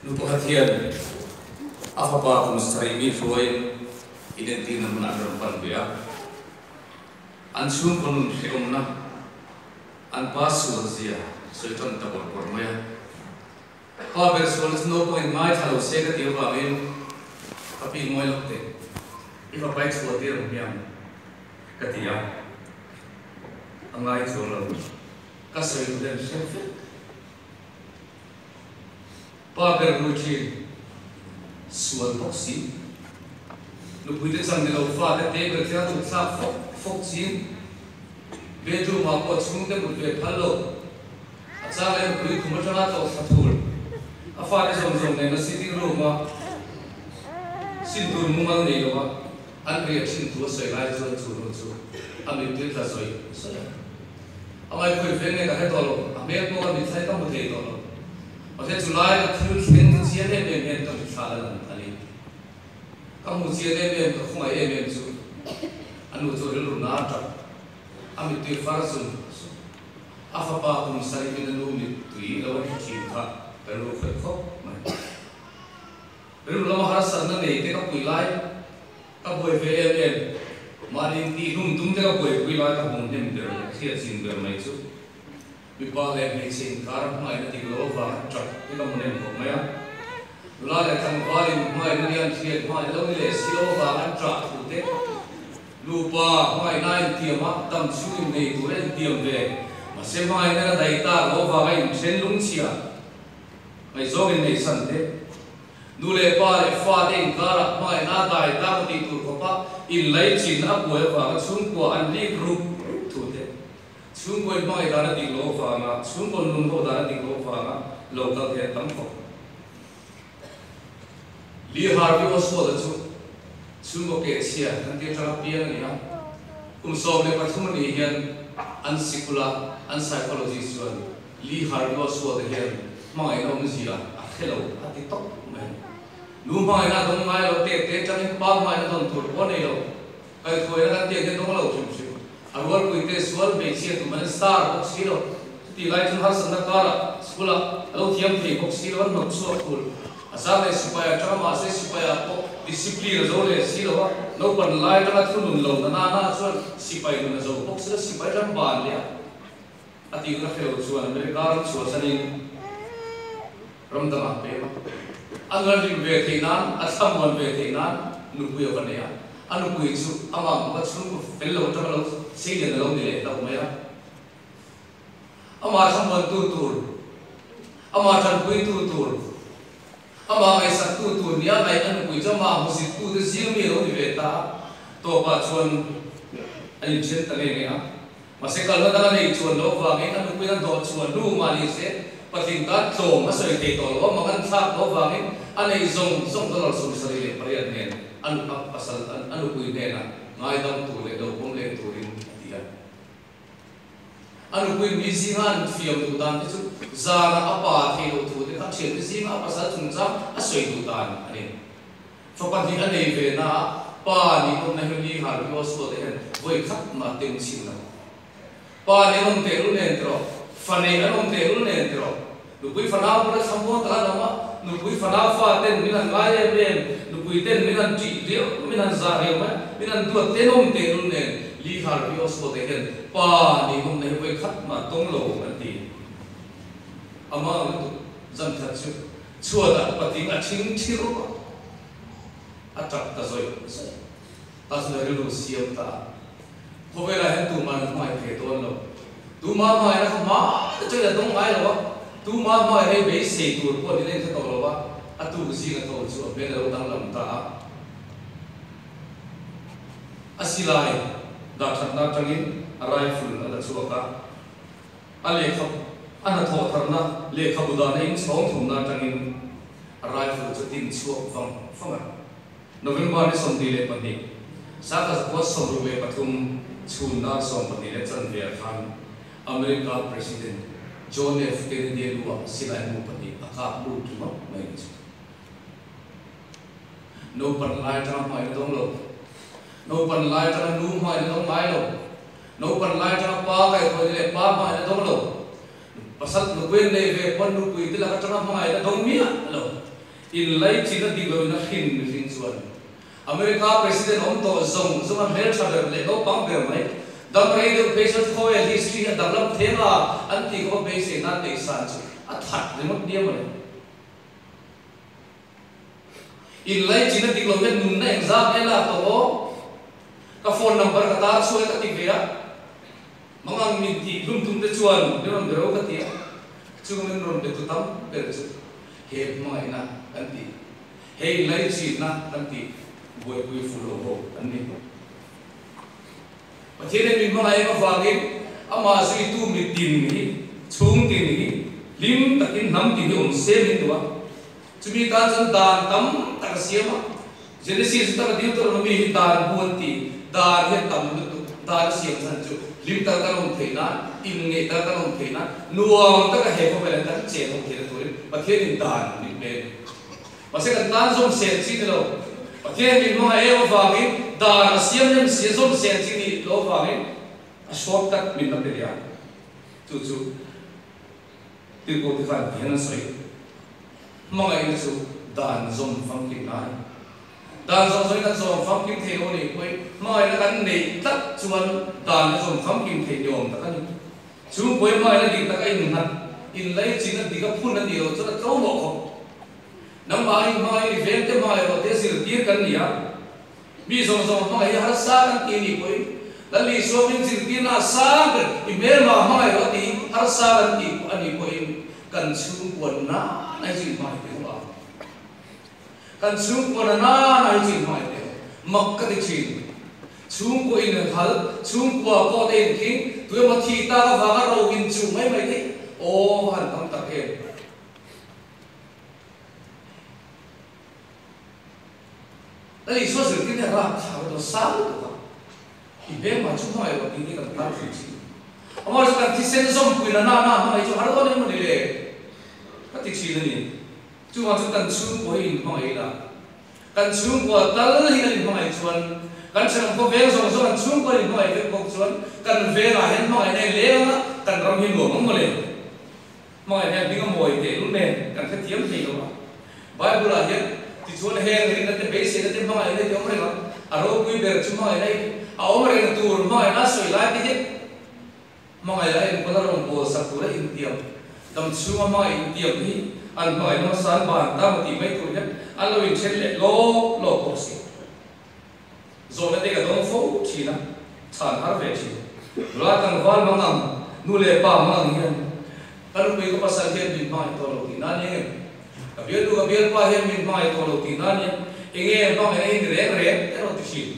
Nu pakhat hian a fapa kum sarih mi hruaiin inentirna hmunah an rawn pan ve a. An chhungkaw nun hrehawmna an pa sual zia sawi tan ta bawrh bawrh mai a. Pa ber sualna chu naupangin ngaithla lo se ka tih avangin ka pi ngawi loh teh i fapa i chhuah tir ang hmiang ka ti a, a ngai chuang lo. Ka sawi duh hian hre vek. Pa ber rui thin, sual bawk si. Nupui te chan ni lo fate table thlenga thut thlak fawk fawk chin. Bedroom ah pawh chhungte mut ve phal lo. A chang leh nupui khum atanga tlawh thla thur. A fate zawng zawng nena sitting room a sin tur mumal nei lo a an riah thin thu a sawi lai chuan chu nu chu a mittui tla zawih zawih a. A ngaihpui ve nge ka hre tawh lo, a hmel pawh ka mitthla hi ka hmu thei tawh lo. Mahse chu lai ka thil thleng chu chian em em hian ka mitthla la lang a ni. Ka hmu chian em em, ka khawngaih em em chu a nu chu rilru na tap, a mittui far zung zung. A fapa kum sarih min a nu mittui lo a hre thin kha ka rilru khawih khawp mai. Rilru lama harsatna nei te ka pui lai ka buai ve em em, mahni intihlum tum te ka buaipui lai ka hmu hnem ber leh hriat zin ber mai chu mipa leh hmeichhe inkar hmangaihna dik lo avanga tap hi ka hmu hnem khawp mai a. Nula leh tlangval in hmangaihna nia an hriat hmangaihna lo ni leh si lo avanga an tah thu te, nupa hmangaihna a intiam a, dam chhung innei tur a intiam ve, mahse hmangaihna la daih tak lo avanga inthen lungchhia ngaihzawng innei san te. Nu leh pa leh fate inkarah hmangaihna a dai tak tih tur khawpa inlaichin a buai avanga chhungkua an lik rup rup thu te, chhungkua in hmangaih dan a dik lo avanga chhungkaw nun ho dan a dik lo avanga lo kal thei an tam khawp. Lee Harvey Oswald-a chu chhungkaw kehchhia kan tih atanga piang a ni a, kum 13 a nih hian an sikula an psychologist chuan Lee Harvey Oswald-a hian hmangaihna awmzia a hre lo a ti tawp mai. Nu hmangaihna a dawng ngai lo, tek te atangin pa hmangaihna dawn tur pawh a nei lo. Kaihhruaina kan tiang hian dawng lo hrim hrim. A rualpui te sual hmeichhia tum an star bawk si lo. Chutih lai chuan harsatna karah school-ah a lo thiam thei bawk si lo, an hnawt chhuak thul. A zar leh sipai atanga mahse sipai-ah pawh discipline a zo leh si lo a, naupan lai atanga thunun lo na nana chuan sipai nun a zo bawk si lo, sipai ram ban leh a. A tihna hre lo chuan America ram chhuahsanin ram dangah pem a, a nalrim ve theih nan, a thlamuan ve theih nan nupui a va nei a. A nupui chu amah hmuka chhungkaw fel lo atanga lo seilian a lo ni leh hlauh mai a. Amah thlamuantu tur, amah tanpuitu tur, amah ngaihsaktu tur nia ngaih a nupui chu amah hmusittute zing mi a lo ni ve ta a. Tawpah chuan an inthen ta nge nge a. Mahse kalna dang a nei chuan loh vangin a nupuiin a hnawh chuan nu mah ni se patling tan tlawm a sawi thei tawh lo a, mak an thlak loh vangin a neih zawng zawng dollar 78 nen a nu a pasal a nupui hnenah ngaidam tur leh lo pawm leh turin a ti a. A nupuiin mi zinga an fiam duh dan te chu zana a pa thei loh thu te kha thiante zinga a pasal chungchang a sawi duh dan a ni. Fapa hnih a nei ve na a, pa nih awmna hi Lee Harvey Oswald-a hian vawi khat mah tem chhin lo. Pa nih an awm tehlul nen tiraw, fa neih an awm tehlul nen tiraw, nupui fanau bula thlamuang tak an awm a, nupui fanau fa ten min han ngai em em, nupui ten min han ṭih riau, min han zah riau mai a, min han duat ten awm tehlul nen Lee Harvey Oswald-a hian pa nih awmna hi vawi khat mah tawng lo an ti. Amah ang lutuk zan khat chu. Chhuatah patling a thing thi rawk a, a tap ta zawih zawih. Ta chuan a rilru siam ta a. Khawvelah hian tumah an hmangaih thei dawn lo. Tumah hmangaihna kha hma atangin a dawng ngai lo a, tumah hmangaihna hi beisei tur pawh ni la intha tawh lo a, a tuk zing a tho chu a hmel a lo danglam ta a. A silai dah thatna atangin a rifle a la chhuak a. A lehkha a hnathawh tharna lehkhabu dahna in chhawng thumna atangin a rifle chu tin chhuak vang vang a. November ni 22, 1963 chhun dar 12 chanve ah khan America President John F. Kennedy a lu ah silai mu pahnih a kap lut ringawt mai ni chu. Naupan lai atanga hmain a dawng lo. Naupan lai atanga nu hmain a dawng ngai lo. Naupan lai atanga pa kaihhruaina leh pa hmain a dawng lo. Pasal nupui an nei ve pawn nupui te lak atanga hmangaihna dawng miah lo. Inlaichin a dik loin a hrin mihring chuan America President awm tawh zawng zawng a hmeltha ber leh naupang ber mai. Dam rei deuh phei chuan khawvel history hi a danglam theng a, an tih khawpa beisei nan neih san chu a that ringawt nia mawle. Inlaichin a dik lo hian nunna engzat nge lak tawh aw? Ka phone number ka tar chhuak e ka ti ve a, mangang min tih hlum tum te chuan min rawn be ro ka ti a, chung min rawn be tu tam ber chu he hmangaihna kan tih, he inlaichinna kan tih buaipui fuh lo ho an ni. Pathian in min hmangaih em avangin amah zuitu mitin hi, chhungtin hi hlim takin hnam tin hi awm se min duh a. Chumi tan chuan dan tam tak a siam a. Genesis atanga Deuteronomy hi dan bu an ti. Dan hian tam lutuk dan a siam chhan chu hlim taka kan awm theih nan, inngeih taka kan awm theih nan, nuam taka he khawvelah kan chen awm theihna turin Pathian in dan min pe a ni. Mahse kan tan zawm sen chi ni lo. Pathian min hmangaih em avangin dan a siam nem si a, zawm sen chi nih loh avangin a shortcut min la pe leh a. Chu chu Tirhkoh te khan ti hian an sawi. Hmangaihna chu dan zawm famkim na a ni. Dan zawng zawngin kan zawm famkim thei lo a nih pawhin hmangaihna kan neih tlat chuan dan a zawm famkim theih ni awm tak a ni. Chhungkawi hmangaihna dik tak a innghat, inlaichin a dik a phun a nih loh chuan a tlo mawh khawp. Nangmah in hmangaih ni veng te hmangaih rawh te zirtir kan ni a, mi zawng zawng hmangaih hi harsa kan ti a nih pawhin Lal Isua min zirtirna a sang ber i hmelma hmangaih rawh tih harsa kan tih a nih pawhin kan chhungkua nana hi chu in hmangaih teh ang. Kan chhungkua nana hi chu in hmangaih teh ang. Mak ka ti thin. Chhungkua in hal, chhungkua pawh te in khing, tuemaw thih tak avanga ro in chuh mai mai theih aw va han tam tak em. Lal Isua zirtirna hi rap thlak a dawn sang lutuk a, i hmelma chu hmangaih loh tih hi kan tar thin thin. Amaherawhchu kan thisen zawmpui na nana hmangaih chu har dawn em maw ni le? Ka ti thin a ni. Chuvang chu kan chhungkua hi inhmangaih ila, kan chhungkua tal hi kan inhmangaih chuan, kan thenawm khaw veng zawng zawng an chhungkua an inhmangaih vek bawk chuan kan vengah hian hmangaihna hi leng anga kan ram hi nuam ang maw le? Hmangaih hian hming a mawi tehlul nen kan hrethiam thei lo a. Bible ah hian tichuan heng rinna te beiseina te hmangaihna hi a awm reng a, a ropui ber chu hmangaihna hi a awm reng tur hmangaihna a sawi lai te hian hmangaih a enkawl a rawngbâwl sak tura intiam dam chhunga hmangaih intiam hi an hmangaihna hmasa an ban ta maw tih mai tur hian an lo inthen leh lawp lawp bawk si. Zawhna te ka dawng fo thin a, chhan har ve thin. Nula tlangval mang ang, nu leh pa mang ang hian ka nupui ka pasal hian min hmangaih tawh lo tih na nia ngem? Ka bialnu ka bialpa hian min hmangaih tawh lo tih na nia? Enge hmangaihna hi ni reng reng erawh ti thin.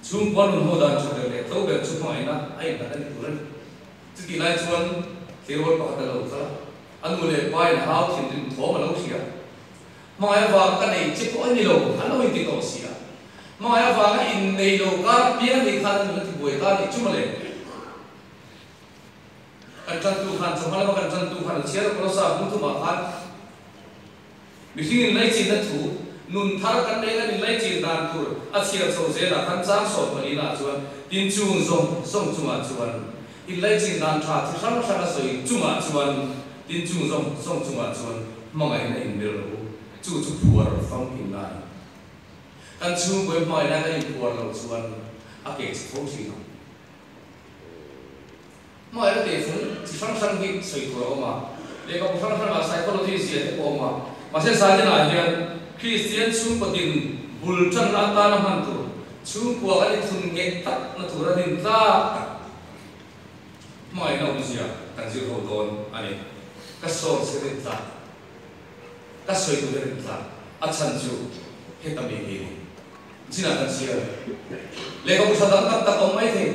Chhungkua nun ho dan tha ber leh tlo ber chu hmangaihna a innghat a ni tur a ni. Chutih lai chuan tleirawl pakhat a lo kal a, a nu leh pa in a hau thinrim thawm a lo hria. Hmangaih avang ka nei che pawh a ni lo, an lo inti tawh si a. Hmangaih avanga innei lo kar piang nih khan a nun a ti buai ta nih chu mawle. Kan tantu khan, chawhma lama kan tantu khan a chhiar Kolosa hmung thumah khan mihring inlaichinna thu, nun thar kan nei kan inlaichin dan tur a chhiar chho zelah khan chang 14 ah chuan tin chung zawng zawng chungah chuan inlaichin dan tha chi hrang hrang a sawi chungah chuan Tin chung zawng zawng chungah chuan hmangaihna inmil rawh u, chu chu phuar famkim na a ni. Kan chhungkawi hmangaihna kan inphuar loh chuan a keh chhe tho thin ang. Hmangaihna tehfung chi hrang hrang hi sawi tur a awm a, lehkhabu hrang hrangah psychology zia te pawh a awm a, mahse zaninah hian Kristian chhungkaw din bul tanna atana hman tur, chhungkua kan inthun nghet tak na tura rin tlak tak, Hmangaihna awmzia kan zir ho dawn a ni. Ka sawn se rin tlak, ka sawi tur hi rin tlak, a chhan chu heta mi hi ni. Chinah kan chhiar lehkhabu tha dang tak tak awm mai thei,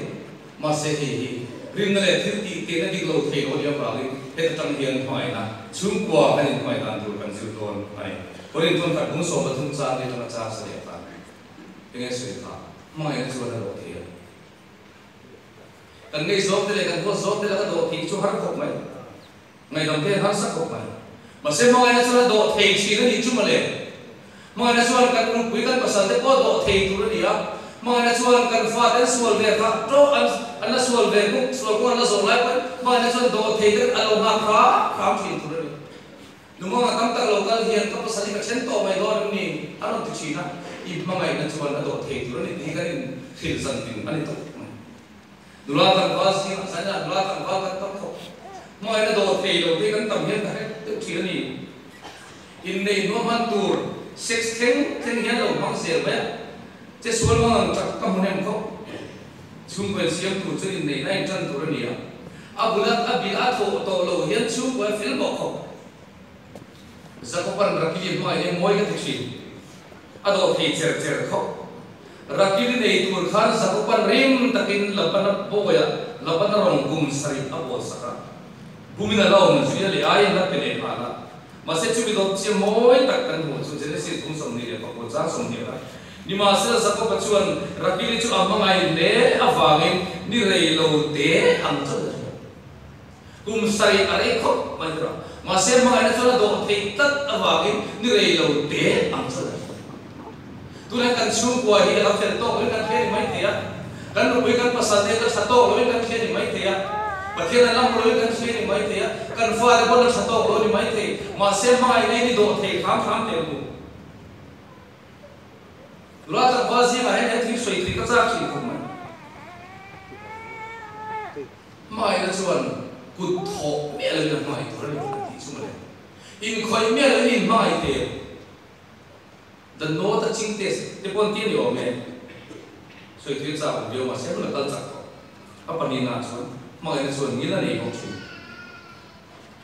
mahse hei hi rinna leh thil tih tehna dik lo thei lo a nih avangin heta tang hian hmangaihna chhungkua kan inhmangaih dan tur kan zir dawn a ni. Korinthon khat bung 13 chang leh atanga chang sa leh khan enge sawi kha hmangaihna chuan a rawh thei a. Kan ngaihzawng te leh kan huat zawng te laka dawh theih chu har khawp mai. Ngaihdam te harsa khawp mai. Mahse hmangaihna chuan a dawh thei thin a nih chu mawle. Hmangaihna chuan kan nupui kan pasal te pawh a dawh thei tur a ni a. Hmangaihna chuan kan fate an sual ve kha tawh an an la sual ve bawk, sual kawng an la zawh lai pawn hmangaihna chuan dawh thei te a lo nghak hram hram thin tur a ni. Lumanga tam tak lo kal hian ka pasal hi ka then tawh mai dawn em ni? A rawn ti thin a, i hmangaihna chuan a dawh thei tur a ni tih hi kan inhrilh zan tin a ni tawp mai. Nula tlangval zingah zaninah nula tlangval kan tam khawp. Hmangaihna dawh thei lo te hi kan tam hian ka hre deuh thin a ni. Inneih hnuam hman tur sex thleng thleng hian lo hmang zel mai a, che sual hmang ang chak ka hmu hnem khawp. Chhungkaw insiam tur chu inneihna intan tur a ni a, a bula a bil a thawh tawh lo hian chhungkaw a fel mawh khawp. Jakoban Rakili hmai hi mawi ka ti thin, a dawh thei cher cher khawp. Rakili nei tur khan Jakoban rim takin Labana bawiah Labana rawng kum sarih a bawl sak a, bumin a la awm zui a leh aiin la pe leh nghal a. Mahse chumi dawt chiah mawi tak kan hmuh chu Genesis kum 29 chang 20 a Nimahsela Jakoba chuan Rakili chu a hmangaih hle avangin ni rei lo te ang chuan a hria. Kum sarih a rei khawp mai tura. Mahse hmangaihna chuan a dawh theih tlat avangin ni rei lo te ang chuan a hria. Tunah kan chhungkua hi a lo fel tawk loin kan hria ni mai thei a, kan nupui kan pasal te la tha tawk loin kan hria ni mai thei a, Pathian an la hmu loin kan hria ni mai thei a, kan fate pawh la tha tawk lo ni mai thei. Mahse hmangaihna hi ni dawh thei hram hram teh ang u. Nula tlangval zingah hian he thil sawi tui ka chak thin khawp mai. Hmangaihna chuan kut thawh miah loin a hmangaih tur a ni tih ka tih chu mawle. Inkhawih miah loin inhmangaih tel. The no touching test te pawh an ti a ni awm e. Sawi tui a chak awm viau mahse hun a kal chak tawh. A pahnihna chuan hmangaihna chuan ngil a nei bawk thin.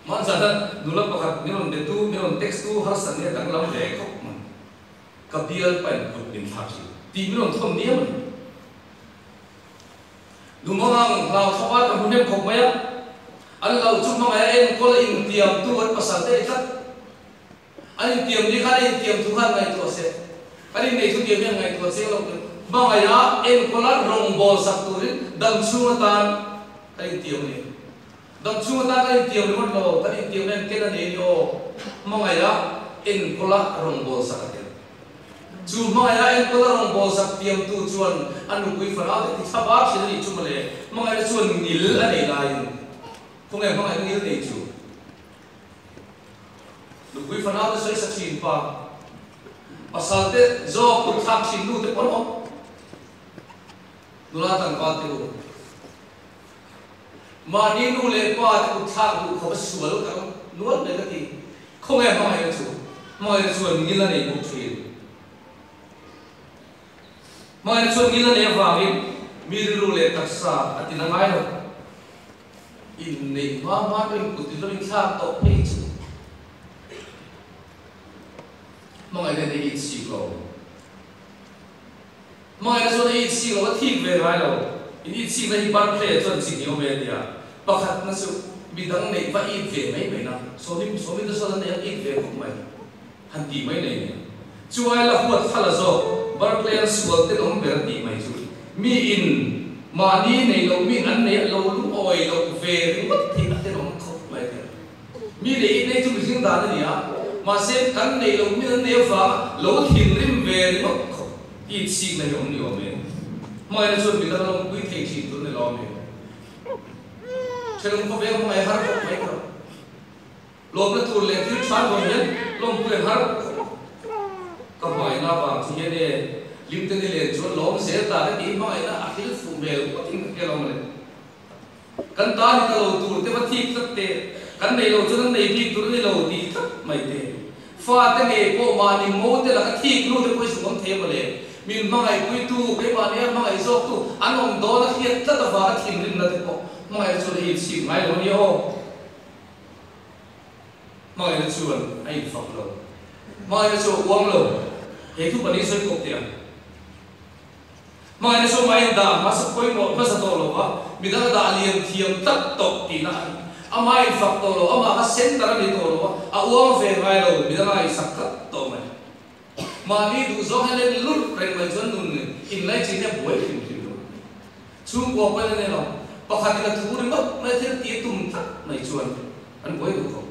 Hmanzana nula pakhat min rawn betu, min rawn text tu harsat nia danglam ve khawp mai. Ka bial pain kut min thlak thin tih min rawn thawn diam a ni. Numangang hlau thlapa ka hmu hnem khawp mai a, an hlauh chu hmangaih a enkawl a intiamtu an pasal te a ni tlat. An intiam ni khan a intiam thu khan ngaihtuah se, kan inneih thu tiam hian ngaihtuah chiang lo tur. Hmangaih a enkawl a rawngbawl sak turin dam chhung atan kan intiam a ni. Dam chhung atan kan intiam ringawt lo, kan intiam hian ken a nei a ni aw. Hmangaih a enkawl a rawngbawl sak a tel. Chu hmangaih a enkawl a rawngbawl sak tiamtu chuan a nupui fanau te ti thlap a thin a nih chu mawle. Hmangaihna chuan ngil a nei laiin khawnge hmangaihna ngil nei chu? Nupui fanau te sawi sa thin pa, pasal te zawk kut thlak thin nu te pawh an awm. Nula tlangval te u, mahni nu leh pa te kut thlak duh khawp a sual ka ram nual mai ka ti. Khawnge hmangaihna chu? Hmangaihna chuan ngil a nei bawk thin. Hmangaihna chuan ngil a nei avangin mi rilru leh taksa a tina ngai lo. Inneih hma hma ka inkut in lo inthlak tawh phei chu hmangaihna in a itsik lo. Hmangaihna chuan a itsik lo, a thik ve ngai lo. In itsikna hi Barclay chuan chi hniam ve a ti a, pakhatna chu midang neih va it ve mai mai na, sawmi sawmi te sawn an nei a it ve khawp mai han tih mai nei nia. Chu ai la huat thla la zawk, Barclay an sual tenawm ber a tih mai chu mi in Mahni nei lo mi an nei lo lungawi loh ve ringawt hi a tenawm khawp mai a tia. Mi nei nei chu mihring dan a ni a, mahse kan nei lo mi an nei avanga lo thinrim ve ringawt khawp hi chhikna hi awm ni awm e. Hmangaihna chuan midang a lawmpui thei thin tur a ni lo awm e. Thenawm khawvel hmangaih har khawp mai kha. Lawmna tur leh thil tha nuam hian lawmpui an har khawp. Ka hmangaihna avang chu hian e, Limte ni len chuan lawm zel ta ka tih hmangaihna a thil fuh hmel ngawtin ka hria lo mawle. Kan ta ni ta lo tur te va thik tlat te, kan nei lo chuan an nei bik tur a ni lo tih tlat mai te. Fate ngei pawh mahni mo te laka thik nu te pawh i zuk awm thei mawle. Min hmangaihpuitu, keimahni a hmangaih zawktu an awm dawn a hriat tlat avanga thinrimna te pawh hmangaihna chuan a inchhip ngai lo a nia aw. Hmangaihna chuan a infak lo. Hmangaihna chu a uang lo. He thu pahnih sawi kawp teh ang. Hmangaihna chu amah in dah hmasa pawimawh hmasa tawh lo va, midang a dah lian thiam tlat tawh tihna a ni. Amah a infak tawh lo, amah kha center a ni tawh lo va, a uang ve ngai lo, midang a ngaihsak tlat tawh mai. Mahni duhzawng hian len lurh reng mai chuan nun inlaichin hi a buai hrim hrim lo. Chhungkua pawhin a ni lo, pakhatin a thu ringawt mai thil tih a tum tlat mai chuan an buai duh khawp.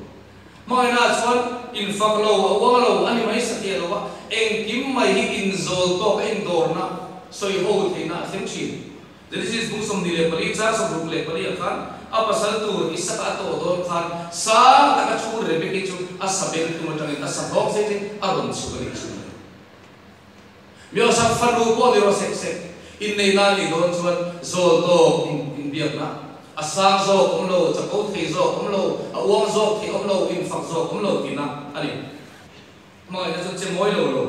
Hmangaihnaah chuan infak lo, a uang lo, a ni mai satliah lo va, engkim mai hi inzawl tawk a indawrna, sawi ho theihna a thleng thin. Genesis bung 24 chang 64 ah khan A pasal tur Isaka a tawh dawn khan sang taka thu Rebeki chu a sabeng tum atangin a sa hlawk zetin a rawn chhuk a nih chu mai. Miosak fanu pawh ni rawh sek sek, inneihna a nih dawn chuan zawl tawk in inbiakna, a sang zawk awm lo, chapo thei zawk awm lo, a uang zawk thei awm lo, infak zawk awm lo tihna a ni. Hmangaihna chu che mawi lo lo,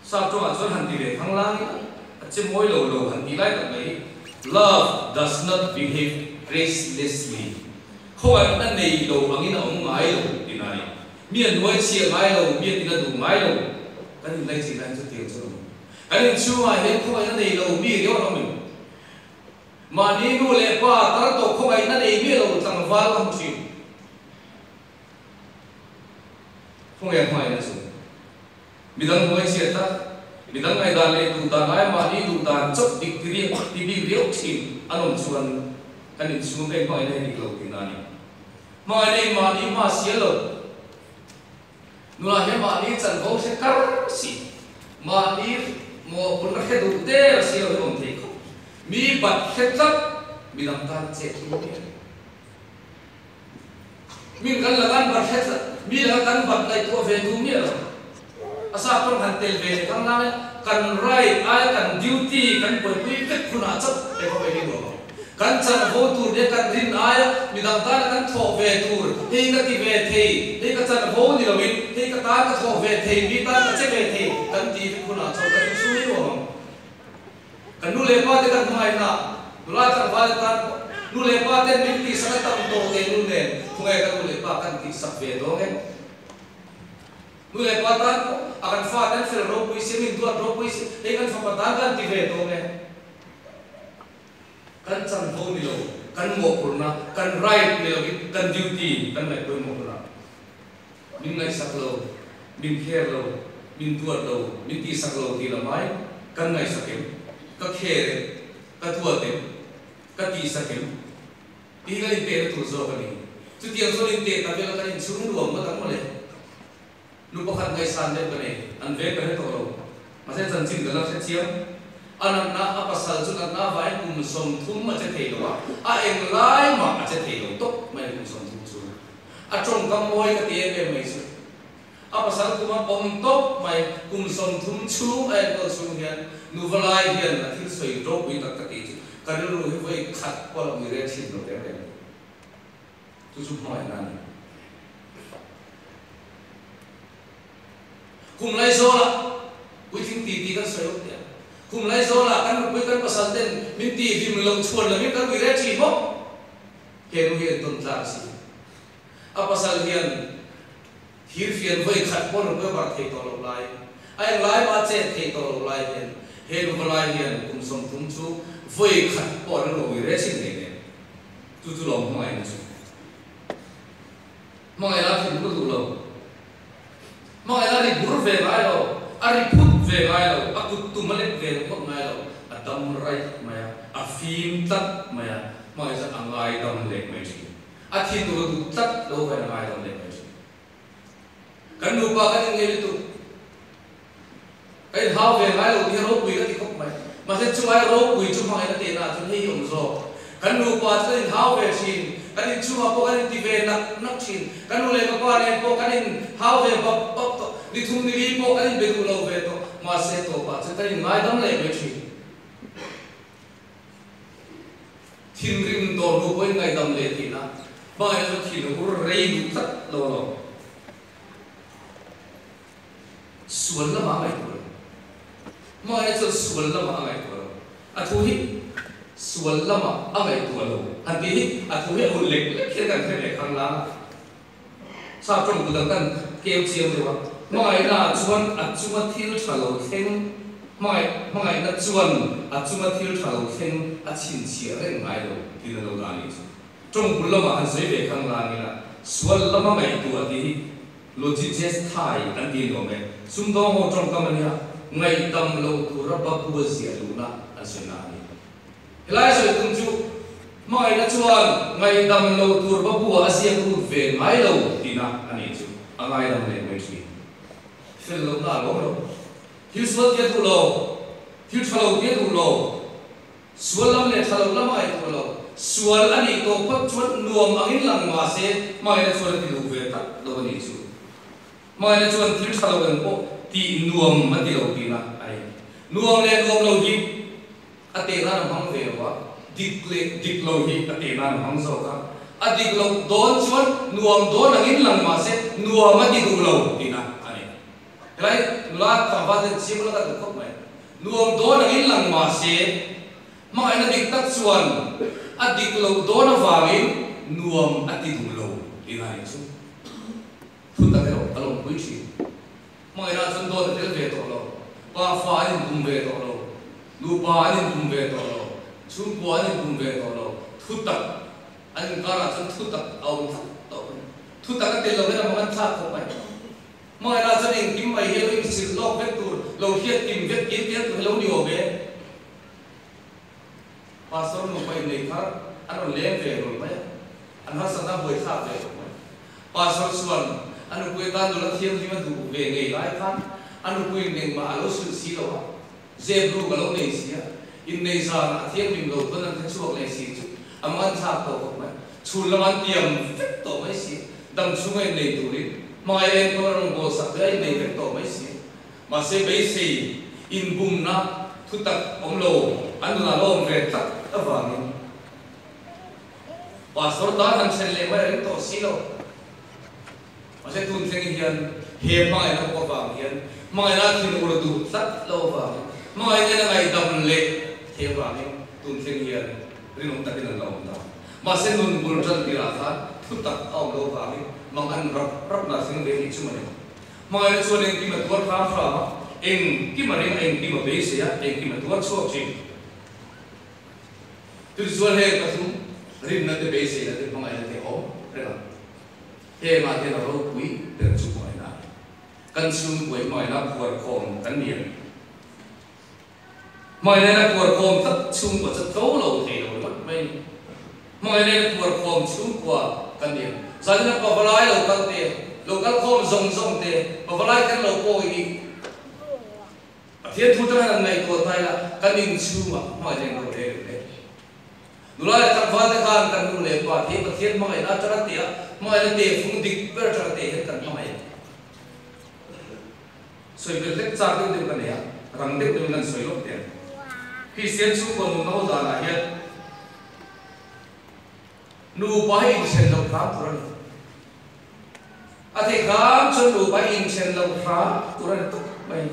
sap tawngah chuan han ti ve thang lang ila, a che mawi lo lo han tih lai tak mai hi, Love does not behave gracelessly, khawngaihna nei lo angin a awm ngai lo tihna a ni. Mi a hnuai chhia ngai lo, mi a tina duh ngai lo. Kan inlai chin lai chu tiang chu a awm. Kan inchhungah hian khawngaihna nei lo mi riau an awm em? Mahni nu leh pa tar tawh khawngaihna nei miah lo tlangval ka hmu thin. Khawngaih a hmangaihna chu midang hnuai chhia tlat, midang ngaihdan leh duh dan aia mahni duh dan chawp dik ti riak ti bik riau thin an awm chuan kan inchhung ka inhmangaihna hi dik lo tihna a ni. Hmangaihna in mahni hma sial lo. Nula hian mahni chanvo hre kar si, mahni mawhphurhna hre duh der si lo hi awm thei khawp. Mi bat hre tlat, midang tan chet hi mawi a ni. Min kan la kan bat hre tlat, mi laka kan bat ngaihtuah ve duh miah lo. A sap pawn han tel ve leh khang lai a, kan right aia kan duty kan buaipui vek hunah chauh he khawvel hi nuam ang. Kan chanvo tur leh kan rin aia midang tana kan thawh ve tur, hei ka ti ve thei, hei ka chanvo ni loin hei ka tan ka thawh ve thei, mi tan ka che ve thei kan ti vek hunah chauh kan inchhung hi nuam ang. Kan nu leh pa te kan hmangaihna, nula tlangval te tan pawh nu leh pa ten min tihsak a tam tawh tehlul nen khawnge ka nu leh pa kan tihsak ve dawn em? Nu leh pa tan pawh a kan fa ten fel ropui si, min duat ropui si, hei kan fapa tan kan ti ve dawn e. Kan chanvo ni lo, kan mawhphurhna, kan right ni lovin kan duty kan ngaih pawimawh hunah min ngaihsak lo, min care lo, min duat lo, min tihsak lo tih lam ai kan ngaihsak em? Ka care em? Ka duat em? Ka tihsak em? Tih hi kan intehna tur zawk a ni. Chutiang chuan inteh ta vel a kan inchhung nuam ngawt ang mawle. Nu pakhat ngaihsan deuh ka nei, an veng ka hre tawh lo. Mahse chanchin ka la hre chiang. A natna, a pasal chu natna avangin kum 30 a che thei lo a, a eng lai mah a che thei lo tawp mai kum 30 chu. A tawngkam mawi ka ti em em mai chu. A pasal kum a pawm tawp mai, kum 30 chhung a enkawl chhung hian nu va lai hian a thil sawi ropui tak ka tih chu ka rilru hi vawi khat pawh a ui reng thin lo reng reng. Chu chu hmangaihna a ni. Kum Laizawla puitling ti ti kan sawi awm teh a. Kum Laizawla kan nupui kan pasal ten min ti hlim lo chhuan lovin kan ui reng thin bawk. He nu hi entawn tlak a si. A pasal hian thirfian vawi khat pawh nupui a bar thei tawh loh lai, a englai mah a chet thei tawh loh lai hian he nupa lai hian kum 30 chu vawi khat pawh a rilru a ui re chin ngei nen. Chu chu lawm hmangaihna chu. Hmangaihna a thinur duh lo. Hmangaihna a ri bur ve ngai lo, a ri phut ve ngai lo, a kut tum a lek ve ngawt ngai lo, a dam raih mai a, a fim tlat mai a, hmangaihna chu a ngaidam leh mai thin. A thinur a duh tlat lo vain a ngaidam leh mai thin. Kan nupa kan inngei lutuk. Ka inhau ve ngai lo tih hi ropui ka ti khawp mai. Mahse chungai ropui chu hmangaihna tehna ah chuan hei hi awm zawk. Kan nupa chu kan inhau ve thin, kan inchhungah pawh kan inti ve nak nak thin. Ka nu leh ka pa nen pawh kan inhau ve bap bap tawh. Ni thum ni li pawh kan inbe duh lo ve tawh. Mahse tawpah chuan kan inngaidam leh mai thin. Thinrim dawr hnu pawhin ngaihdam leh tihna hmangaihna chu thin ur rei duh tlat lo a lawm. Sual lamah a ngaihtuah lo. Hmangaihna chuan sual lamah a ngaihtuah lo. A thu hi sual lamah a ngaihtuah lo han tih hi a thu hi a hun lek lek hian kan hre ve khang lang a. Sap tawng bu dang kan keu chiang deuh a, hmangaihna chuan a chunga thil tha lo thleng, hmangaih hmangaihna chuan a chunga thil tha lo thleng a chhinchhiah reng ngai lo tiin a lo dah a nih chu. Tawng bul lamah han sawi ve khang lang ila, sual lama ngaihtuah tih hi Logiges Thai an ti nuam e. Sumdawng ho tawngkam a nia, ngaihdam loh tura Babu a ziah luhna an sawina a ni. Helai sawi tum chu hmangaihna chuan ngaihdam lo tur va buah a ziak lut ve ngai lo tihna a nih chu a ngaidam leh mai thin. Fel lohna a lawm lo. Thil sual tia duh lo, thil tha lo tia duh lo, sual lam leh tha lo lam a ngaihtuah lo. Sual a nih tawh phawt chuan nuam angin lang mah se hmangaihna chuan a ti duh ve tlat lo a nih chu. Hmangaihna chuan thil tha lo eng pawh tih nuam a ti lo tihna a ni. Nuam leh nuam lo hi a teh nan a hmang ve lo a, dik leh dik lo hi a teh nan a hmang zawk a. A dik loh dawn chuan nuam dawn angin lang mah se nuam a ti duh lo tihna a ni. Helai nula tlangval ten chiang la ka duh khawp mai. Nuam dawn angin lang mah se Hmangaihna dik tak chuan a dik loh dawn avangin nuam a ti duh lo tih a nih chu. Thu tak erawh ka lawmpui thin. Hmangaihna chuan dawt a tel ve tawh lo, pa fa an inbum ve tawh lo, nupa an inbum ve tawh lo, chhungkua an inbum ve tawh lo, thu tak an inkarah chuan thu tak a awm tlat tawh mai. Thu tak a tel lo hian a mang an thlak khawp mai. Hmangaihna chuan engkim mai hi lo insilh lawk vek tur, lo hriat kim vek kir tel tur hi lo ni awm e. Pastor nupa innei thar an rawn leng ve rul mai a, an harsatna a buaithlak ve tawh mai. Pastor chuan a nupui atan nula thianghlim a duh ve ngei lai khan a nupuiin engmah a lo hrilh si lo a, zep ruk a lo nei si a, innei zanah a thianghlim lo chuan an hre chhuak leh si chu a man thlak tawh khawp mai. Chhun lam an tiam vek tawh mai si a, dam chhunga innei turin hmai a enkawl a rawn bawl sak ve a innei vek tawh mai si a. Mahse beisei inbumna thutak awm lo an nunah lo awm ve tlat avangin Pastor tan han thlen leh mai a ring tawh si lo. Mahse tun thleng hian he hmangaihna pawh avang hian hmangaihna a thin ur duh tlat lo avangin hmangaihna in a ngaihdam leh thei avangin tun thleng hian rinawm takin an la awm ta. Mahse nun bul tan tirah khan thutak a awm lo avangin mang an rap rapna thleng ve hi chu mawni. Hmangaihna chuan engkim a tuar hram hram a, engkim a ring a, engkim a beisei a, engkim a tuar chhuak thin. Chutichuan heng pathum, rinna te, beiseina te, hmangaihna te a awm reng a. Hengah hian a ropui ber chu hmangaihna a ni. Kan chhungkuai hmangaihna phuar khawm kan ni a. Hmangaihna in a phuar khawm tlat chhungkua chu tlo lo thei lo ringawt mai a ni. Hmangaihna in a phuar khawm chhungkua kan ni a. Zanin a pavalai lo kal te, lo kal khawm zawng zawng te, pavalai kher lo pawh hi Pathian thu tangin an ngaihtuah ta ila kan inchhungah hmangaihna in ro rel em le. Nula leh tlangval te khan kan nu leh pa te Pathian hmangaihna atanga teh a, hmangaihna tehfung dik ber atanga teh hian kan hmangaih a. Sawi belh hlek chak deuh deuh ka nei a, rang deuh deuhin kan sawi lawk teh ang. Kristian chhungkaw nun ho danah hian nupa hi inthen loh hram tur a ni. A theih hram chuan nupa hi inthen loh hram tur a ni tawp mai.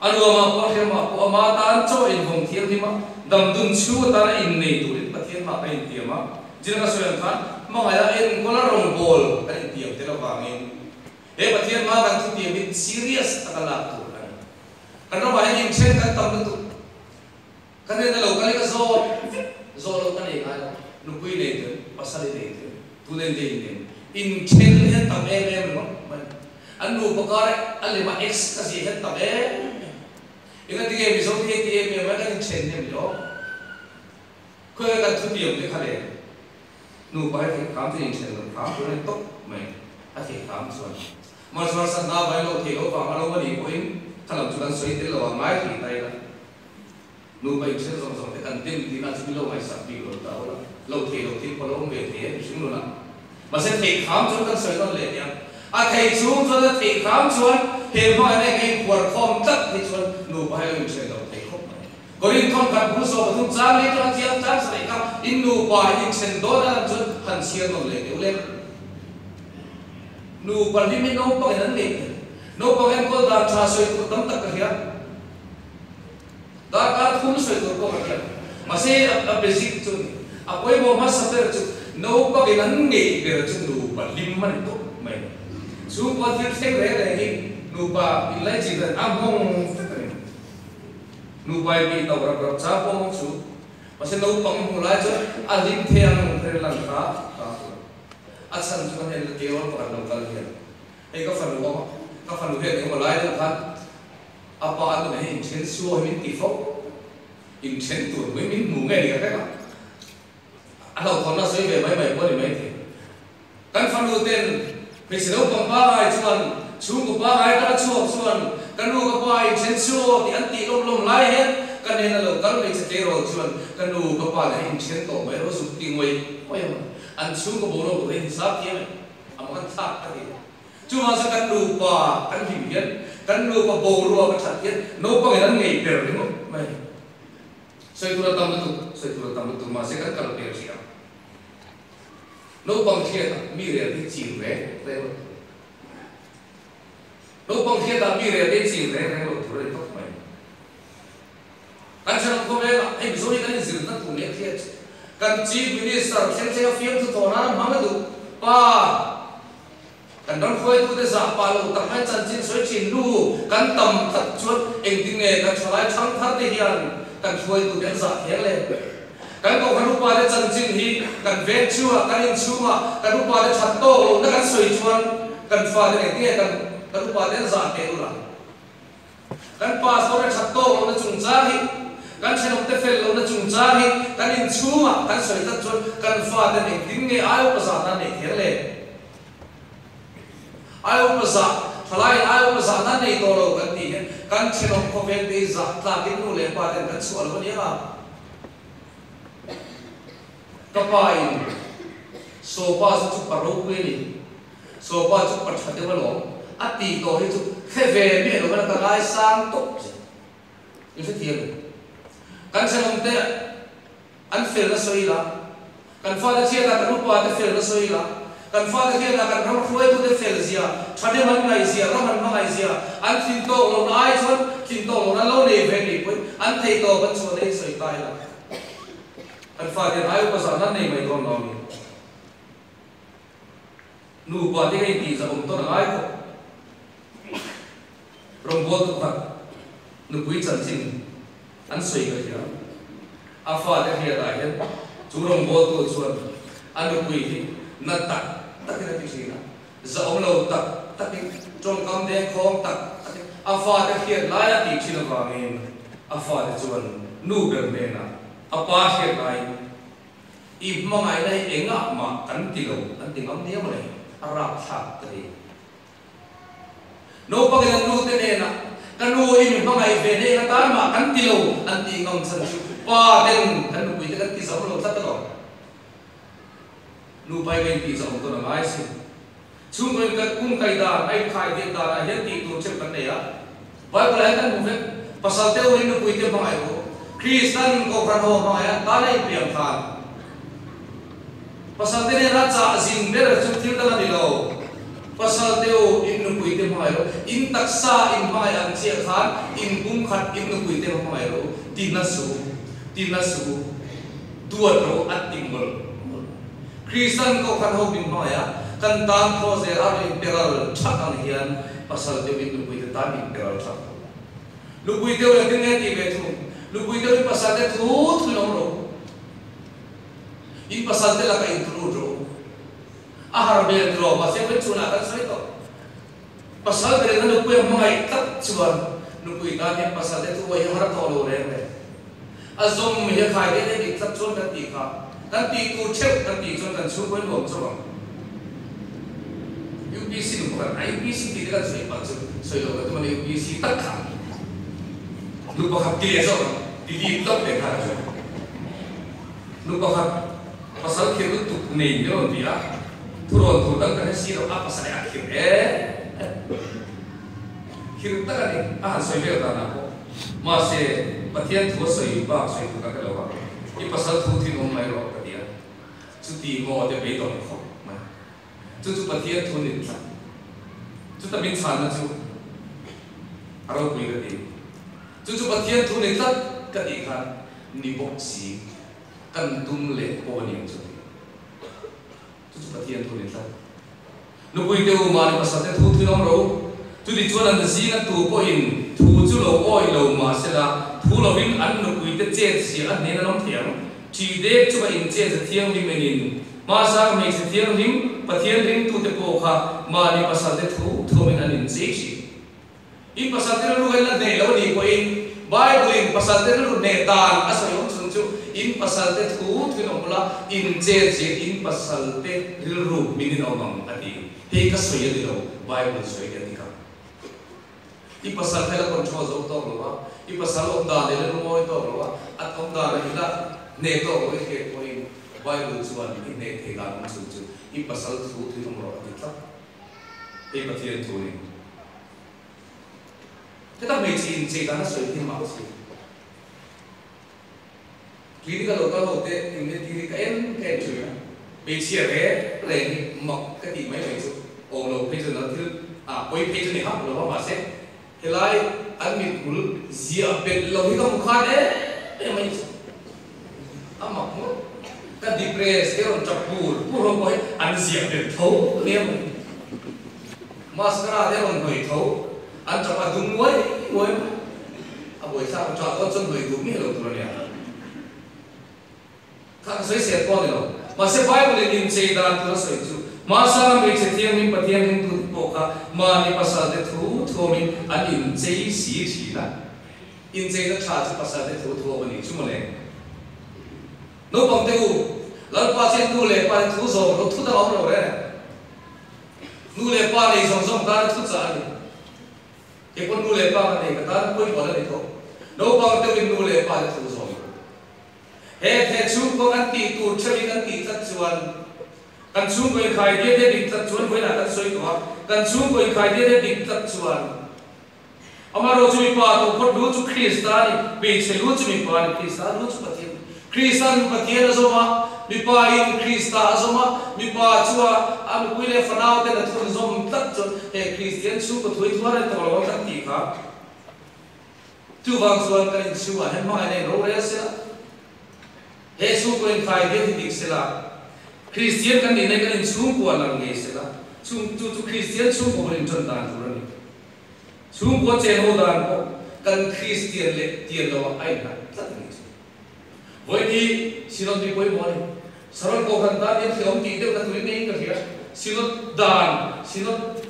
A nuamah pawh a hriamah pawh ama tan chaw invawng thianghlim a, damdun chhung atana innei turin Pathian hma ka intiam a. Zirna ka sawi ang khan hmangaih a enkawl a rawngbawl kan intiam tel avangin He Pathian hma kan thutiam hi serious taka lak tur a ni. Kan ramah hian inthen kan tam lutuk. Ka hnena lo kal hi ka zawt vek, zawh loh ka nei ngai lo. Nupui nei tel, pasal i nei tel, tuna in dei nen inthen hian tam em em ringawt mai. An nupa kar a lema ex ka ziah hian tam em em. Engati nge Mizo te hi ti em em a kan inthen hnem le aw. Khawiah kan thutiam te kha le. Nupa hi theih hram chuan inthen lo hram tur a ni tawp mai, a theih hram chuan. Mahse harsatna vai lo theih loh vang a lo anih pawhin kha lam chu kan sawi tel lo a, ngai thei ta ila. Nupa inthen zawng zawng te kan dem tihna chu mi lo ngaihsak bik lo ta ula, lo theih loh thil pawh lo awm ve thei e mihring nunah. Mahse theih hram chuan kan sawi nawn leh nia, a theih chhung chuan a theih hram chuan he hmangaihna eng a inphuar khawm tlat hi chuan nupa hi lo inthen lo thei khawp mai. Korin thawnkhat bu 13 chang leh tanga chiang chang sarih kha in nupa in inthen dawn a lan chuan han chhiar nawn leh deuh le. Nupa hlim hi naupang in an nei thei. Naupang enkawl dan tha sawi tur tam tak ka hria. Darkar thum sawi tur pawh ka hria. Mahse a basic chu a ni. A pawimawh hmasa ber chu naupang in an ngei ber chu nupa hlim a ni tawp mai. Chhungkua thil thleng reng reng hi nupa inlaichin dan a nghawng vek a ni. Nupa in tih tauh rap rap cha pawh chu mahse naupang hmuh lai chuan a hlim thei ang ber lan kha ka hmu. A chhan chu ka hnen la tirawl pakhat lo kal hian hei ka fanu awm a, ka fanu hian engemaw lai deuh khan a pa a nunah hian inthen suau hi min ti fo, inthen tur mai min hmu nge ni ka hrek a, a hlauhthawnna sawi ve mai mai pawh a ni maithei. Kan fanu ten hmeichhe naupang pangai chuan chhungkaw pangai atanga chhuak chuan ka nu ka pa in then chu aw tih an tih lawm lawm lai hian Ka hnena lo kal hmeichhe tleirawl chuan ka nu ka pa leh in then tawh mai ro zuk ti ngawih ngawih ang. An chhungkaw boruak duh hi hisap thiam em? A mak an thlak ka ti. Chuvang chuan kan nupa kan hlim hian kan nupa boruak a that hian naupangin an ngei ber ringawt mai. Sawi tur a tam lutuk, sawi tur a tam lutuk mahse kan kal ve hrih ang. Naupang hriatah mi rel hi chin reng reng lo tur. Naupang hriatah mi rel hi chin reng reng lo tur a ni tawp mai. Kan thenawm khawvelah hei Mizo hi kan inzirna tur leh hriat chu kan Chief Minister thleng thleng a fiamthu thaw nan a hmang a duh pa. Kan ram hruaitute zah pah lo tak mai chanchin sawi thin nu kan tam tak chuan engtin nge kan thalai thang thar te hian kan hruaitute an zah thiang le? Kan kohhran upate chanchin hi kan veng chhungah, kan inchhungah kan upate that tawk lohna kan sawi chuan kan fate engtin nge kan kan upate an zah teh ula? Kan pastor-te that tawk lohna chungchang hi, kan thenawmte fel lohna chungchang hi kan inchhungah kan sawi tlat chuan kan faten engtin nge ai upa zah nan nei thiang le? Ai upa zah, thalaiin ai upa zah nan nei tawh lo kan tih hian kan thenawm khawvel te hi zah tlakin nu leh pa ten kan chhuah lo a ni ang a. Ka pa in Sopa chu chu pa ropui a ni. Sopa chu pa tha deuh alawm. A tih tawh hi chu hre ve miah lo a ka ngaisang tawp che. In hrethiam em? Kan thenawm te an felna sawi ila, kan fate thiatah kan upate felna sawi ila, kan fate thiatah kan ram hruaitute fel zia, thahnem an ngaih zia, ram an hmangaih zia, an thin tawk lohna ai chuan thin tawk lohna an lo nei ve nih pawhin an thei tawp an chhuah nei sawi ta ila. Kan fate hian ai upa zahna an nei mai dawn lo a ni. Nupa te ka intih zah awm tawn a ngai khawp. Rawngbawltu pakhat nupui chanchin an sawi ka hria. A fate hriatah hian chu rawngbawltu chuan a nupui hi na tak takin a ti thin a, zahawm lo tak takin, tawngkam dengkhawng tak takin a fate hriat laia tih thin avangin a fate chuan nu ber hnenah a pa hriat laiin I hmangaihna hi engah mah kan ti lo an ti ngam nia mawle, a rapthlak ka ti. Naupangin an nute hnenah, Ka nu i mi hmangaih ve hneng atan mah kan ti lo an tih ngam chhan chu pa ten kan nupuite kan ti zam lo tlat alawm. Nupa i ka intih zahawm tawn a ngai sin. Chhungkaw in kan kum kai dan a inkhai diak danah hian tih tur cheu kan nei a. Bible ah hian kan hmu vek. Pasal te urin nupuite hmangaih ru. Kristan Kohhran ho hmangaih an tan a inpiang khan. Pasal te nena chah zin ber chu thil dang a ni lo. Pasal te u, in nupui te hmangaih rawh. In taksa in hmangaih ang chiah khan in pum khat in nupui te hmangaih rawh u. Ti na suh u, ti na suh u, duat rawh u a ti mawlh mawlh. Kristan Kohhran ho min hmangaih a, kan tan thaw zel a rawn inperal that ang hian pasal te u in nupui te tan inperal that rawh u. Nupui te u engtin nge tih ve thung? Nupui te u in pasal te thu thuin awm rawh u. In pasal te lakah in tulu ṭawh u. A har hmel tiraw mahse vawi chhunah kan sawi tawh. Pasal berin a nupui a hmangaih tlat chuan nupui tan hian pasal te thu hi a har tawh lo reng reng. A zawm hi a khai det e dik tlat chuan kan tih kha. Kan tih tur theuh kan tih chuan kan chhungkaw hi nuam chauh ang. UPC nu pakhat a UPC tih te kan sawi pah chu sawi loh ka tum a ni UPC tak kha nu pakhat ti leh zawk ang delete lawk leh nghal chu. Nu pakhat pasal khirh lutuk nei min rawn ti a, thurawn tur dang ka hre si lo, a pasal hi a khirh em em. Khirh tak a ni, a han sawi vel danah pawh. Mahse, Pathian thu a sawi bak sawi tur ka hre lo a, i pasal thu thin awm mai rawh ka ti a, chuti maw te beidawng khawp mai. Chu chu Pathian thu ni tlat. Chuta min chhanna chu a ropui ka ti. Chu chu Pathian thu ni tlat ka tih khan ni bawk si kan tum leh pawh a ni ang chu ti. Chu chu Pathian thu ni tlat. Nupui te u mahni pasal te thu thin awm ro. Chuti chuan an zinga tu pawhin thu chu lo awih lo mahsela thu lovin an nupui te chet zia a hnen an awm thei ang. Ṭih dek chu a inchet za thianghlim enin hmasang hmeichhe thianghlim Pathian ringtute pawh kha mahni pasal te thu thuamin an inchei ṭhin. In pasal te rilru in la hneh lo anih pawhin Bible in pasal te rilru hneh dan a sawi awm chhun chu in pasal te thu thuin awm ula inchet zia in pasal te rilru min in awm ang a ti. Hei ka sawi a ni lo, Bible sawi a ni a dik ang. I pasal kha i la control zo tawk lo a, i pasal awm dan i la lungawi tawk lo a, a awm dan i la hneh tawk lo i hriat pawhin Bible chuan i hneh thei dan awm chhun chu i pasal thu tui awm rawh a ti tlat. Hei Pathian thu a ni. Heta hmeichhe inchei dan a sawi hi mah si. Clinic a lo kal ho te inentir hi ka en ka en thin a, hmeichhia reng reng hi mak ka tih mai mai chu awm lo phei chuan thil ah pawi phei chu ni hauh lo a, mahse helai an mithmul ziah belh lo hi ka hmu khan em em mai chu a mak ngawt. Ka depress te rawn tap pur pur ho pawh hi an ziah belh tho nia maw, mascara te rawn hnawih tho an tap a dum nguai nguai mai. A buaithlak a ṭah dawn chuan hnawih duh miah lo tur a nia. Kha ka sawi sel pawh a ni lo. Mahse Bible in inchei dan tur a sawi chu hmasanga hmeichhe thianghlim Pathian ringtute pawh kha mahni pasalte thu thuamin an inchei si ṭhin a. Incheina ṭha chu pasalte thu thuam a ni chu mawle. Naupangte u, Lalpa chuan nu leh pa te thu zawm lo thu dang a awm lo reng. Nu leh pa nei zawng zawng tana thu chah a ni. Kei pawh nu leh pa ka nei ka tan pawimawh la ni tawh. Naupang deuhin nu leh pa te thu zawm rawh. He the chhungkaw kan tih tur theuhin kan tih tlat chuan kan chhungkaw inkhai diat diat dik tlat chuan vawiinah kan sawi tawh a, kan chhungkaw inkhai diat diat dik tlat chuan amaherawhchu mipa tawh phawt lu chu Krista a ni, hmeichhe lu chu mipa a ni, Krista lu chu Pathian a ni. Krista'n Pathian a zawm a, mipain Krista a zawm a, mipa chua a nupui leh fanauten a thun zawm tlat chuan he Kristian chhungkaw thui thuar a ni tawh lo ang kan tih kha. Chuvang chuan kan inchhungah hian hmangaihna in rorel sela, he chhungkaw inkhai diat hi dik sela, Kristian kan nihna hi kan inchhungkua lang ngei sela, chung chu chu Kristian chhungkaw bul inṭan dan tur a ni. Chhungkua chen ho dan pawh kan Kristian leh tian loah a innghat tlat a nih chu. Vawi hi Synod mi pawimawh a ni. Saron Kohhran tan hian hlawm tih deuhna turin neiin ka hria. Synod dan, Synod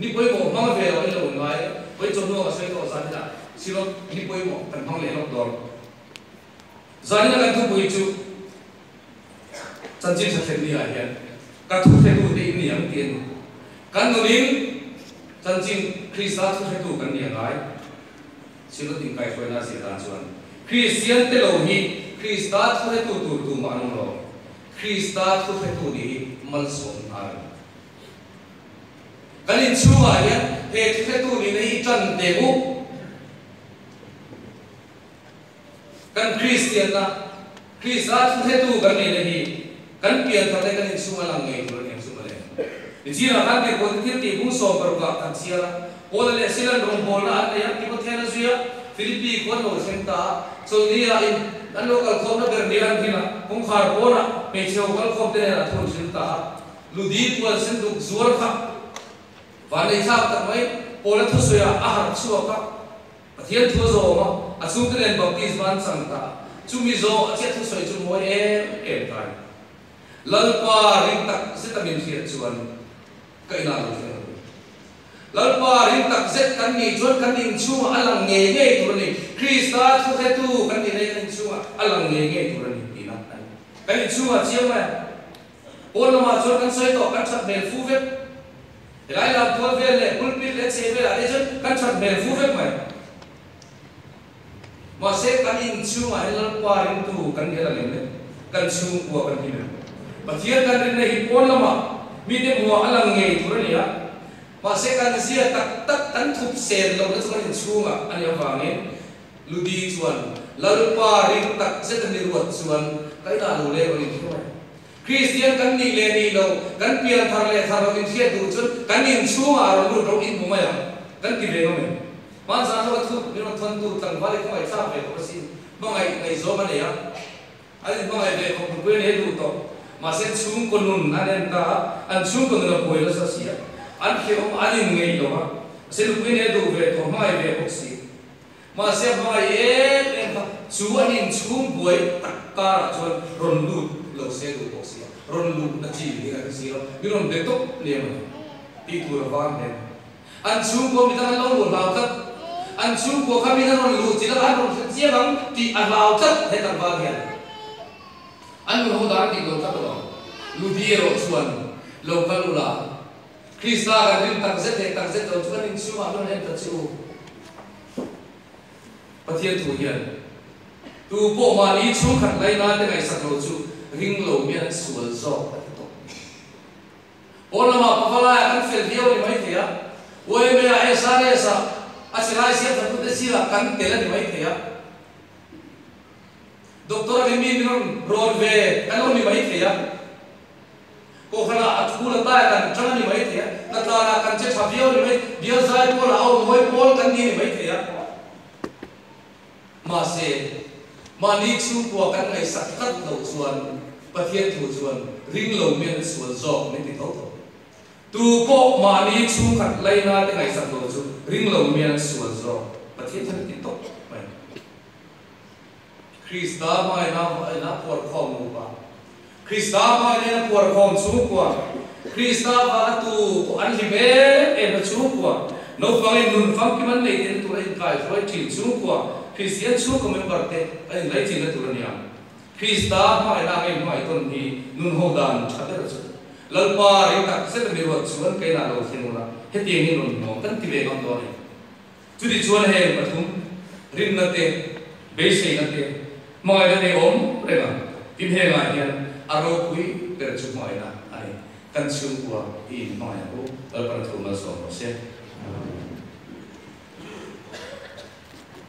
ni pawimawh hmang ve lo in lo ngai. Vawi chawhnu a sawi tawh zaninah Synod ni pawimawh kan hmang leh lawk dawn. Zanina kan thupui chu chanchin tha thlen ni ah hian ka thu hretu te in ni ang tih a ni. Kan nunin chanchin Krista thu hretu kan ni a ngai. Synod inkaihhruaina a zir dan chuan Kristian te lo hi Krista thuhretu tur tumah an awm lo. Krista thuhretu nih hi malsawm hnar a ni. Kan inchhungah hian he thuhretu nihna hi tan teh u. Kan Kristianna, Krista thuhretu kan nihna hi kan pianthar leh kan inchhung a lang ngei tur a ni ang chu mawle. Nichinah khan Tirhkohte thil tih bung 60 ah kan chhiar a, Paula leh Sila'n rawngbawlna an nei a, Timothean a zui a, Philippi khuan lo thleng ta a, chawlhni ah in an lo kalkhawmna ber nia an hlim a, kawngkhar pawnah hmeichhe ho kalkhawm te nen a thun hril ta a, Ludi puan sen duk zuar kha vanneih thlak tak mai Paula thusawi ah a harh chhuak a, Pathian thu a zawm a, a chhungte nen baptisma an chang ta a, chumi zawh a chiah thusawi chu mawi em em ta a ni. Lalpa ring tak zet a min hriat chuan ka inah lo thleng ang. Lalpa ring tak zet kan nih chuan kan inchhungah a lang ngei ngei tur a ni. Krista thuhretu kan nih na hi kan inchhungah a lang ngei ngei tur a ni tihna a ni. Kan inchhungah chiang mai a. Pawn lamah chuan kan sawi tawh kan that hmel fu vek. Helai lam tual vel leh pulpit leh chhe velah te chuan kan that hmel fu vek mai. Mahse, kan inchhungah hian Lalpa ringtu kan ni a lang em le? Kan chhungkua kan hlim em? Pathian kan rinna hi pawn lamah mite hmuhah a lang ngei tur a ni a, mahse kan zia tak tak kan thup sen lohna chu kan inchhungah a nih avangin Ludi chuan Lalpa ring tak zet a ni ruat chuan ka inah lo leng rawn inhriau a. Kristian kan nih leh nih lo, kan pian thar leh thar lo inhriat duh chuan kan inchhungah a rawn lut ro inhmu mai ang kan ti ve ngam em? Hmanzan ho a thu min rawn thawn tu tlangval hi khawngaih thlak ve khawp asin, hmangaih ngaihzawm a nei a, an inhmangaih ve khawp nupui a nei duh tawh. Mahse chhungkaw nun an en ta a, an chhungkaw nun a buai nasa si a, an hrehawm an inngeih lo a, mahse nupui a nei duh ve tawh, hmangaih ve bawk si. Mahse a hmangaih em em kha chu an inchhung buai tak karah chuan rawn lut lo se duh bawk si a, rawn luh na chi ni a hre si lo, min rawn be tawp nia mawni tih tur a vang hle mai. An chhungkua midang an lo luh hlau tlat. An chhungkua kha min an rawn luh chilh a, an rawn hre chiang ang tih a hlau tlat he tlangval hian. An nun ho dan a dik lo tlat alawm. Ludi erawh chuan lo kal ula, Krista kan rin tak zet leh tak zet lo chu kan inchhungah an rawn en ta che u. Pathian thu hian tu pawh mahni chhungkhat laina te ngaihsak lo chu ring lo mi an sual zawk a ti tawh. Pawn lamah pavalai ah kan fel viau a ni maithei a, YMA ah SRS ah a che lai siam that tute zingah kan tel a ni maithei a, Doctor a ni mi min rawn rawn ve kan lo ni maithei a, Kohhranah a thu la tai kan tang a ni maithei a, hnatlânah kan che tha viau a ni mai, bial zai pawlah a awm hawi pawl kan ni a ni maithei a. Mahse, mahni chhungkua kan ngaihsak tlat loh chuan Pathian thu chuan ring lo mi an sual zawk min ti tho tho. Tu pawh mahni chhungkhat laina te ngaihsak lo chu ring lo mi an sual zawk Pathian chuan a ti tawp mai. Krista hmaina ina puarkhawm nupa, Krista hmaina ina puarkhawm chhungkua, Krista vana tu pawh an hlim em em na chhungkua, naupangin nun famkim an nei theihna tur a inkaihruai thin chhungkua, Kristian chhungkaw member te an inlaichinna tur a ni ang. Krista hmangaihna ngei hmangaih tawn hi nun ho dan tha ber chu Lalpa ring tak zet a mi ruat chuan keinah lo thleng ula, hetiang hi rawn hmuam kan ti ve ngam dawn e. Chuti chuan heng pathum, rinna te, beiseina te, hmangaihna te awm reng a, tin hengah hian a ropui ber chu hmangaihna a ni. Kan chhungkua i inhmangaih ang u, Lalpan a thu malsawm rawh se.